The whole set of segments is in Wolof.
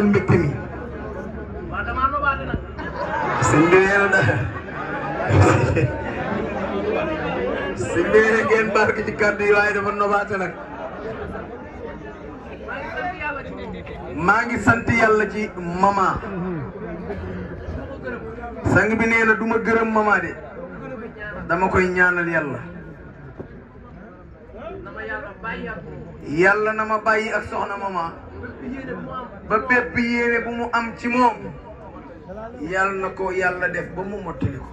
feeñal mbégte mi sëñ bi nee na sëñ bi nee na ngeen barke ci kàddu yi waaye dafa nobaate nag maa ngi sant yàlla ci mama sang bi nee na du ma gërëm mama de dama koy ñaanal yàlla yàlla na ma bàyyi ak soxna mama ba bépp yéene bu mu am ci moom yàlla na ko yàlla def ba mu mottali ko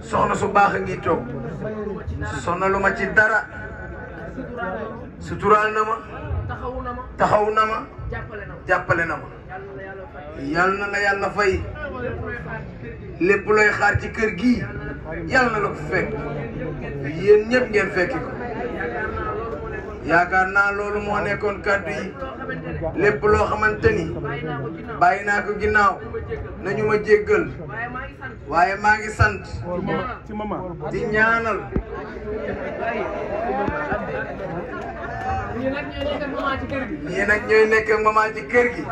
soxna su baax a ngi toog sonalu ma ci dara suturaal na ma taxaw na ma jàppale na ma yàlla na la yàlla fay lépp looy xaar ci kër gi yàlla na la ko fekk yéen ñëpp ngeen fekki ko yaakaar naa loolu moo nekkoon kàddu yi lépp loo xamante ni bàyyi naa ko ginnaaw nañu ma jéggal waaye maa ngi sant di ñaanal ñii nag ñooy nekk maman ci kër gi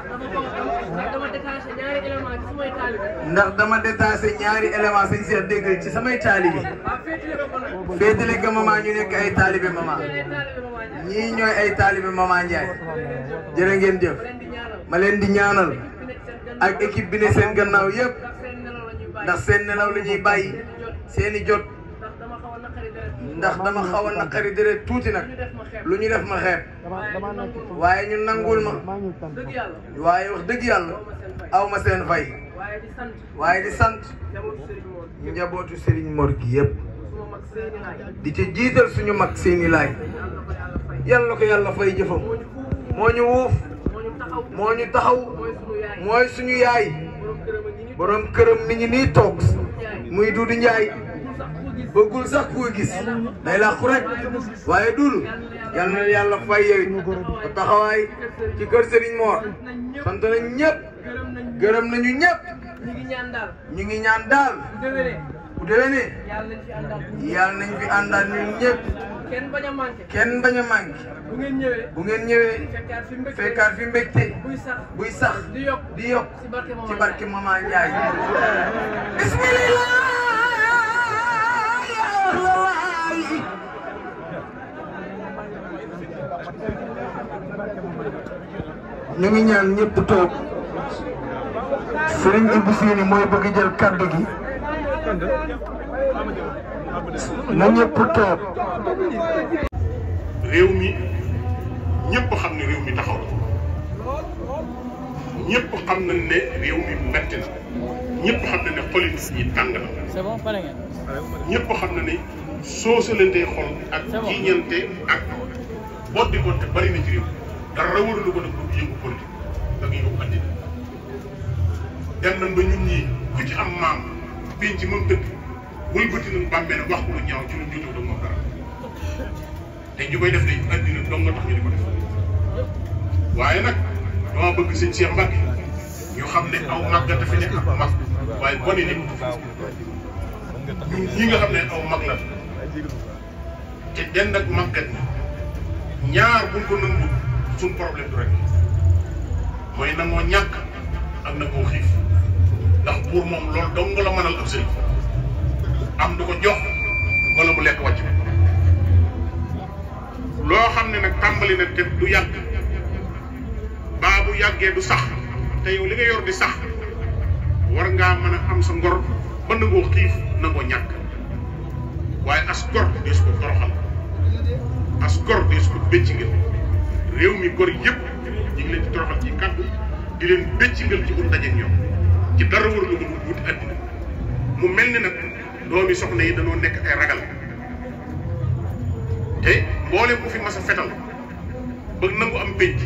ndax dama détaché ñaari élément sañ seet déggal ci samay taalibe féetale ga maman ñu nekk ay taalibe maman ñii ñooy ay taalibe maman Ndiaye jërë ngeen jëf ma leen di ñaanal ak équipe bi ne seen gannaaw yëpp ndax seen nelaw la ñuy bàyyi seeni jot ndax dama xaw a naqari deret tuuti nag lu ñu def ma xeeb waaye ñu nangul ma waaye wax dëgg yàlla aw ma seen fay waaye di sant njabootu Serigne Mor gi yëpp di ci jiital suñu mag seeni laay yàlla ko yàlla fay jëfam moo ñu wuuf moo ñu taxaw mooy suñu yaay borom këram mi ngi nii toog muy Dudu Njaay bëggul sax ku gis day làqu rek waaye Dudu yal na yàlla fay yow ba taxawaay ci kër Serigne Mor sant nañ ñëpp gërëm nañu ñëpp ñu ngi ñaan daal bu déwénee yàlla nañ fi àndaat ñun ñëpp kenn bañ a manqué bu ngeen ñëwee fekkaat fi mbégte buy sax di yokk ci barke Mama Ndiaye bismillah ñu ngi ñaan ñëpp toog Serigne Ibou Sini mooy bëgg jël kaddu gi na ñëpp toog. réew mi ñëpp xam ne réew mi taxaw na ñëpp xam nañ ne réew mi metti na ñëpp xam na ne xoli nit ñi tàng na ñëpp xam na ne soosalante xol ak jiiñante ak boddi bonte bari na ci réew dara waralu ko nag du yëngu politique ak yëngu àddina dem nañ ba ñun ñii ku ci am maam biñ ci moom dëkk wëlbati nañ bàmmee nag wax ko lu ñaaw ci lu jotoo da moom dara te ñu koy def ne àddina dong nga tax ñu di ko def waaye nag dama bëgg sëñ Cheikh Mbacke ñu xam ne aw màggat fi nekk ak mag waaye bone nekk ñun ñii nga xam ne aw mag la te den ak màggat ñaar buñ ko nangu suñ problème du rek mooy nangoo ñàkk ak nangoo xiif ndax pour moom loolu dong nga la mënal ab sëriñ am du ko jox wala mu lekk wàcc loo xam ne nag tàmbali na te du yàgg baa bu yàggee du sax te yow li nga yor di sax war ngaa mën a am sa ngor ba nangoo xiif nangoo ñàkk waaye as gor dees ko toroxal as gor dees ko béccingal réew mi gor yëpp ñu ngi leen di toroxal ci kàddu di leen béccingal ci ut dajeeg ñoom ci dara war lu ko wuti àddina mu mel ni nag doomi soxna yi dañoo nekk ay ragal te mboolem ku fi mas a fetal ba nangu am pénc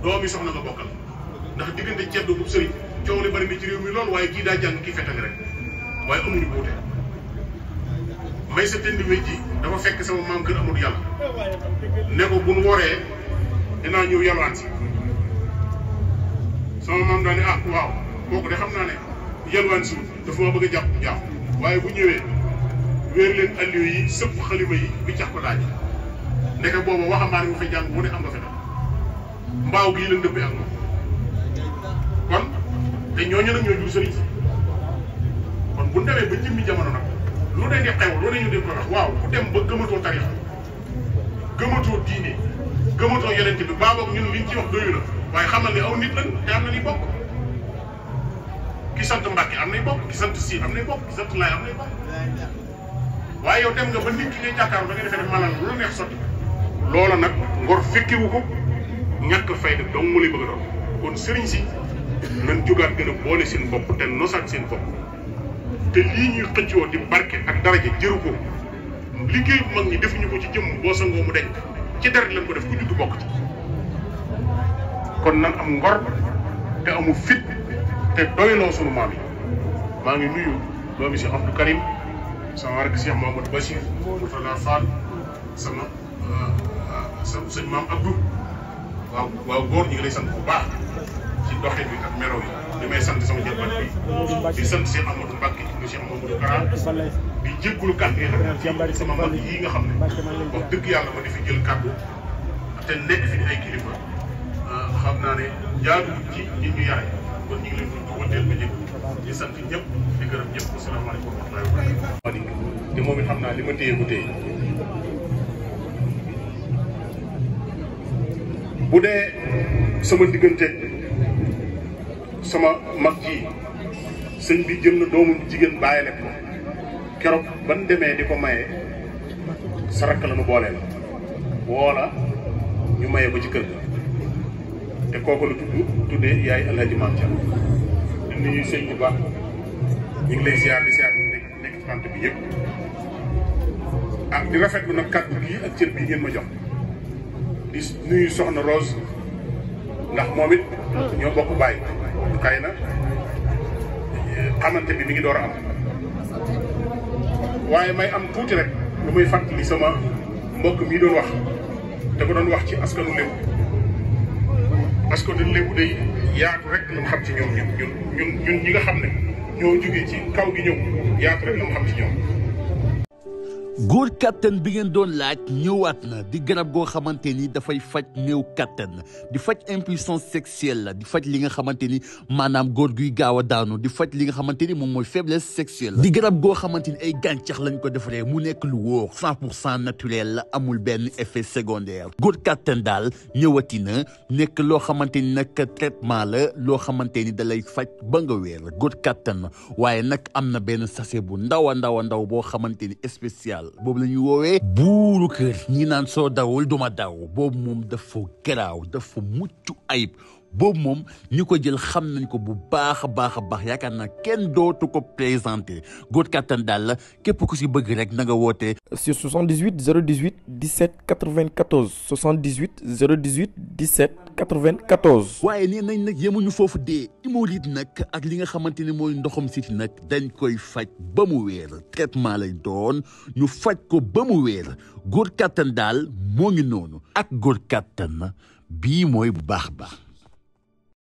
doomi soxna nga bokkal ndax diggante ceddo bu sëriñ coow li bari na ci réew mi lool waaye kii daa jàng kii fetali rek waaye amuñu buute may sa tënd wéy ji dafa fekk sama maam kër amul yàlla ne ko bu nu woree dinaa ñëw yalwaan si sama maam daa ne ah waaw kooku de xam naa ne yalwaan si dafa ma bëgg a jàpp waaye bu ñëwee wéer leen alliyo yi sëpp xalima yi bi cax ko daaj ndeke booba waxambaane mu fa jàng mu ne am nga fetal mbaaw gii la ndëppee ak moom te ñooñu nag ñoo jur sëriñ si kon bu demee ba jëmmi jamono nag lu ne di xew lu ne ñu dégg ko wax waaw ku dem ba gëmatoo tarixa gëmatoo diine gëmatoo yonent bi baa boog ñun liñ ci wax doyu la waaye xamal ne aw nit lañ te am na ni bokk ki sant Mbàkke am nay bokk ki sant Si am nay bokk ki sant Laay am nay bokk waaye yow dem nga ba nit ki ngay jàkkaarloo da nga defee ne malal lu la neex sotti loola nag ngor fekkiwu ko ñàkk fayda dong mu lay bëgg a doon kon sëriñ si nañ jógaat gën a boole seen bopp te nosaat seen bopp te lii ñuy xëccoo di barke ak daraja jëru ko liggéey bu mag ñi defuñu ko ci jëmm boo sangoo mu denc ci deret lañ ko def ku judd bokk ci kon nan am ngor te amu fit te doyloo sunu maam yi maa ngi nuyu doomi si Abdou Karim sama rakk Cheikh Mamadou Bachir Mourtala Fall sama sëñ maam Abdou waaw góor ñi ngi lay sant bu baax ci doxin bi ak melo yi li may sant sama jëlbat bi di sant Cheikh Amadou Mbacke di Cheikh Mamadou Kara di jéggulu kàddu yi nag sama mag yi nga xam ne wax dëgg yàlla ma di fi jël kàddu te nekk fi di ay kilifa xam naa ne jaadu ci nit ñu yare kon ñu ngi leen di wëndeel ba jëkk di sant ñëpp di gërëm ñëpp asalaamaaleykum wa rahmatullahi wa barakatuh te moom it xam naa li ma téye bu téye bu dee sama diggante sama mag ji sëñ bi jël na doomu jigéen bàyyile ko keroog ban demee di ko maye sa rakk la nu booleel woola ñu maye ko ci kër ga te kooku la tuddee yaay Alhaji Maam Thiam di nuyu sëñ bu baax ñu ngi lay ziar di ziar ñu nekk ci tànt bi yëpp ak di rafetlu nag kàddu bii ak cër bii ngeen ma jox di nuyu soxna Rose ndax moom it ñoo bokk bàyyi xëy na xamante bi mi ngi door a am waaye may am tuuti rek lu may fàttali sama mbokk mii doon wax te ko doon wax ci askanu Lébu parce que dañ Lébu day yaatu rek la mu xam ci ñoom ñun ñi nga xam ne ñoo jógee ci kaw gi ñëw yaatu rek la mu xam ci ñoom. góor kattan bi ngeen doon laaj ñëwaat na di garab goo xamante ni dafay faj néew kattan di faj impuissance sexuelle la di faj li nga xamante ni maanaam góor guy gaaw a daanu di faj li nga xamante ni moom mooy faiblesse sexuelle di garab goo xamante ni ay gàncax lañ ko defaree mu nekk lu wóor 100% naturel la amul benn effet secondaire góor kattan daal ñëwati na nekk loo xamante ni nag traitement la loo xamante ni da lay faj ba nga wér góor kattan waaye nag am na benn sachet bu ndaw a ndaw boo xamante ni spécial boobu la ñuy woowee buuru kër ñi naan soo dawul duma daw boobu moom dafa garaaw dafa mucc ayib boobu moom ñu ko jël xam nañ ko bu baax a baax yaakaar naa kenn dootu ko présenté góor kattan daal la képp ku si bëgg rek na nga woote sur 78 018 17 94 78 018 17 94. waaye nee nañ nag yemuñu foofu dee hémorroïde nag ak li nga xamante ni mooy ndoxam siti nag dañ koy faj ba mu wéer traitement lay doon ñu faj ko ba mu wéer góor kattan daal moo ngi noonu ak góor kattan bii mooy bu baax.